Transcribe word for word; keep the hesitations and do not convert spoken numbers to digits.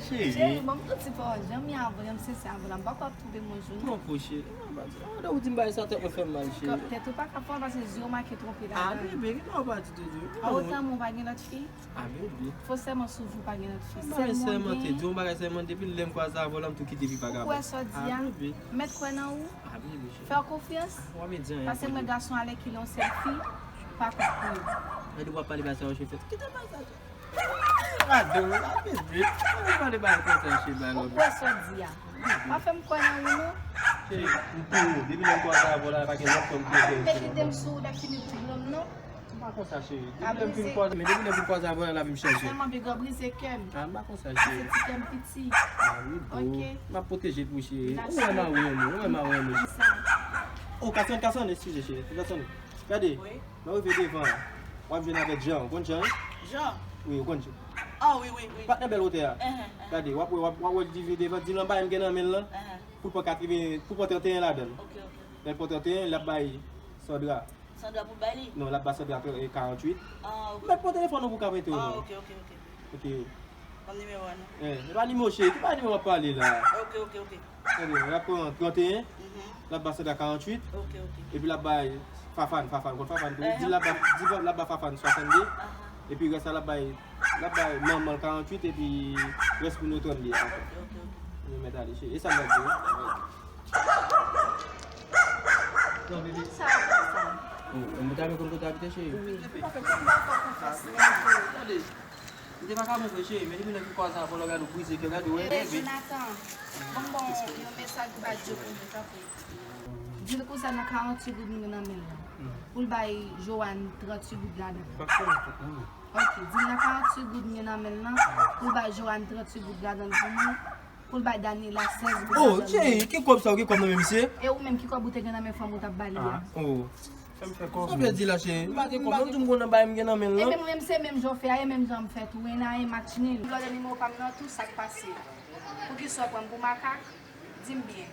Cheri, ban m tout ti pawòl. Jan m ye avè w la, m sensè avè w la, m pa kwè w ap twonpe m yon jou, non. Twonpe w, cheri. Non, pa di. Andan ou di m bagay sa, tèt mwen fè m mal, cheri. Tèt ou pa ka fè w mal, paske zye w make twonpe ladan. Ah, bebe, ki non, pa di tou, di. An wotan mwen pa gen lòt fi. Ah, bebe. Fo sèman sou vi w pa gen lòt fi. Sèl mwen gen. Di yon bagay sèlman, depi lè m kwaze avè w la, m tou kite vi vagabon. Ou kwè sa w di a? Ah, bebe. Mèt kwè nan ou? Ah, bebe, cheri. Fè w konfyans. Ah, w ap di anyen. Paske mwen gason alèkile yon sèl fi, pa kont pou yo. Gade w ap pale bagay sa yo, cheri. Kite bagay sa, cheri. Gade w la, bebe. Gade w pale bagay konsa, cheri, bagay lòt. Ou kwè sa w di a? Pa fè m kwè nan ou, non. Cheri, m pou ou. Depi lè m kwaze avè w la, pa gen lòt fanm ki enterese m. Mete m sou wout ap fini pwoblèm, non. M pa konsa, cheri. Depi lè m fin kwaze, men depi lè m fin kwaze avè w la, lavi m chanje. Sèlman bigò brize kè m. Ah, m pa konsa, cheri. Paske ti kè m piti. Ah, wi, bro. Ok. M ap pwoteje l pou ou, cheri. Ou wè m a renmen w, ou wè m a renmen w. Kisa? Oh, ka sonn, ka sonn, eskize, cheri. Ka sonn. Gade, lè w rive devan an, w ap jwenn avèk Jan. Ou konn Jan, wi? Jan? Wi, ou konn Jan. Ah, wi, wi, wi. Patnè bèl wotè a. Enhen, enhen. Gade, w ap wè, w ap, w ap wè l rive devan, di l anba m gen nan men l lan. Enhen. Pou l pran katreven, pou l pran tranteyen ladan l. Ok, ok, ok. Lè l pran tranteyen, l ap bay Sandra. Sandra pou bay li? Non, l ap ba Sandra, e, karanntuit. Ah, ok. Mèt pran telefòn ou pou ka mete w non. Ah, ok, ok, ok. Ok. Ban m nimewo a non. Eh, e pa nimewo cheri, ki pa nimewo w ap pale la? Ok, ok, ok. Gade, l ap pran tranteyen, mhm, l ap ba Sandra karanntuit, ok, ok, epi l ap bay Fafan, Fafan, konn Fafan tou. Di l ap ba, di l ap ba Fafan swasannde, aha, epi rès la l ap bay, l ap bay manman l karanntuit, epi rès moun yo trannde ankò. Ok, ok, ok. Nou mèt ale, cheri. E sa m ap di w. Non, bebe. Sa, sa. Oh, mwen ta renmen konn kote w abite, cheri. Wi. Gade. M te pa ka bon vre, cheri, men depi lè m fin kwaze avè w la, gade w brize kè, gade w, eh, bebe. Jonathan, ban m ba w yon mesaj ki pa dure pou mwen, tanpri. Di l konsa nan karanntuit goud m gen nan men l lan. Hmm. Pou l bay Joanne tranntuit goud ladan l. Pa fè l tout, non. Ok, di l nan karanntuit goud m gen nan men l lan, pou l bay Joanne tranntuit goud ladan l pou mwen, pou l bay Daniela sèz goud ladan l pou mwen. Oh, cheri, ki kòb sa yo, ki kòb nan men misye? E ou menm, ki kòb ou te gen nan men fanm ou t ap ba li a? Ah, oh. Sa m fè kòb. Sa vle di la, cheri? M pa gen kòb non, di m konn nan bagay m gen nan men l lan. Ebyen, mwen menm se menm jan w fè a, e menm jan m fè tou, en a en match nul. Lòt nimewo pa m nan tou, sa k pase? Poukisa w pran m pou makak? Di m byen.